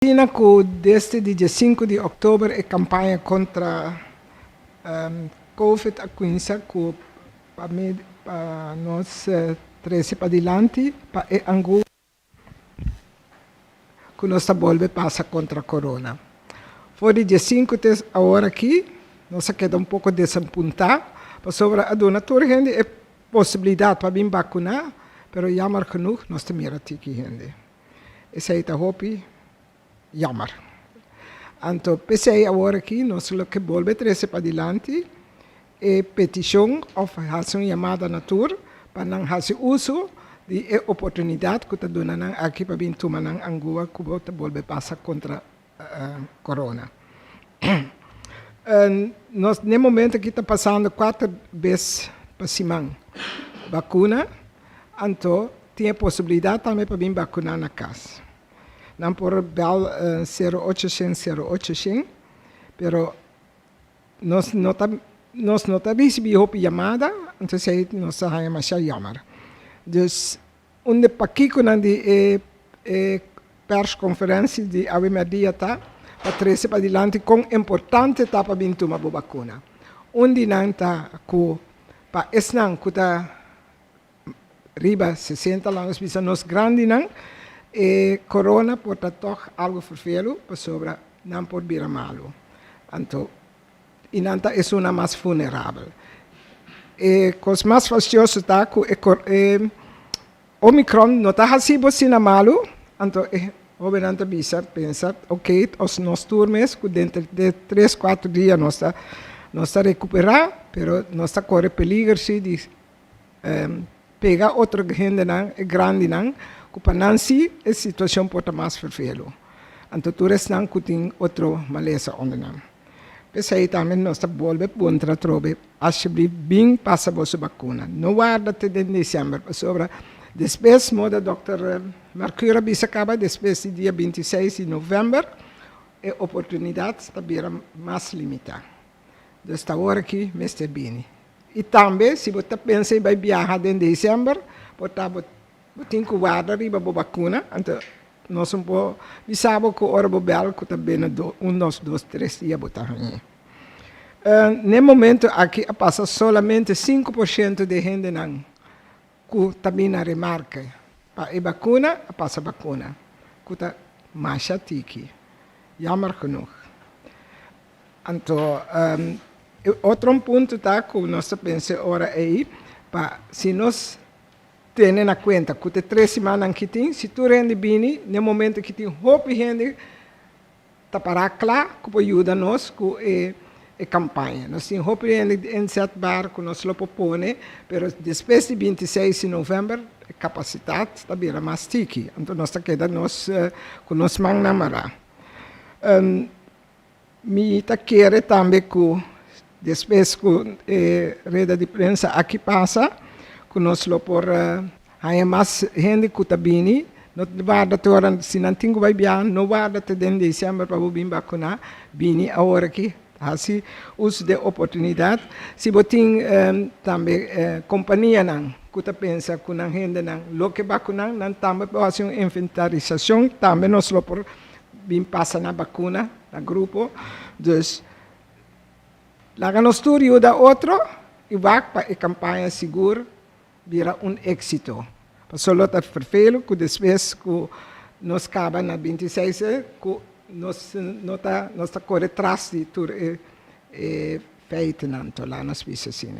Asina ku desde di 5 di òktober e kampaña kontra Covid a kuminsá ku pa pa nos trese padilanti pa e angustia ku nos ta bolbe pasa kontra corona. For di 5 te awor aki nos a keda un poko desapuntá pasobra a duna tur hende e posibilidat pa bin bakuná, pero jammer genoeg nos ta mira tiki hende. Esei ta hopi jammer. Anto p'esei awor aki nos lo ke bolbe trese padilanti e petishon òf hasi un yamada na tur pa nan hasi uso di e oportunidat ku ta duna nan aki pa bin tuma nan angua ku bo ta bolbe pasa kontra corona. Nos n'e momento aki ta pasando kuater bes pa siman bakuna, anto tin e posibilidat tambe pa bin bakuna na kas. Nan por bel sero ocho shen sero ocho shen, pero nos no ta nos no ta risibi hopi yamada, anto esei nos ta haña masha yammer. Dus Un di pakikonan di e e persconferencia di awe merdia ta pa trece padilanti con importante ta pa bin tuma bo bacuna. Un di nan ta cu pa esnan cu ta riba 60 lanos bisa nos grandinan e corona por ta toch algo vervelu pasobra nan por bira malo. Anto y nan ta esunnan mas vulnerabel. E cos mas fastioso ta cu e e Omicron no ta haci bo asina malu, anto e hobennan ta bisa, pensa, ok, os nos tur mes cu denter de tres, cuatro dia nos ta nos ta recupera, pero nos ta core peliger si di pega otro hendenan, e grandinan, cu pa nan si e situacion por ta mas vervelu. Anto tur esnan cu tin otro malesa onder nan. P'esei tambe nos ta bolbe puntra atrobe, Alsjeblieft bin pasa boso bakuna. No warda te den december, pasobra despues moda dokter Marcura a bisa kaba, despues di dia 26 di november e oportunidad ta bira mas limita. Dus ta ora ki mester bini. I tambe si bo ta pensa i bai biaha den december, por ta bo Bo tin ku warda riba bo bakuna, anto nos un por bisa bo ku ora bo bèl ku ta bini un dos dos tres dia bo ta hañ'é. N'e momento aki a pasa solamente 5% di e hendenan ku ta bini na remarke pa e bakuna a pasa bakuna, ku ta masha tiki, jammer genoeg. Anto e otro un punto ta ku nos ta pensa e ora ei pa si nos Tene na kuenta ku te tres simannan ki tin, si tur hende bini n'e momento ki tin hopi hende ta pará kla ku por yuda nos ku e e kampaña. Nos tin hopi hende inzetbaar ku nos lo por pone, pero despues di 26 di novèmber e kapasitat ta bira mas tiki, anto nos ta keda nos ku nos mannan mará. Mi ta kere tambe ku despues ku e reda di prensa aki pasa, ku nos lo por haña mas hende ku ta bini. No warda te ora, si nan tin ku bai biaha, no warda te den desèmber pa bo bin bakuná. Bini awor aki, hasi uso di e oportunidat. Si bo tin tambe kompanianan ku ta pensa ku nan hendenan lo ke bakuná, nan tambe por hasi un inventarisashon. Tambe nos lo por bin pasa na bakuna na grupo. Dus laga nos tur yuda otro i wak pa e kampaña sigur bira un éksito. Pasobra lo ta ferfelu ku despues ku nos kaba na 26 ku nos no ta nos ta kore tras di tur e e feitennan. Tola nos bisa asina.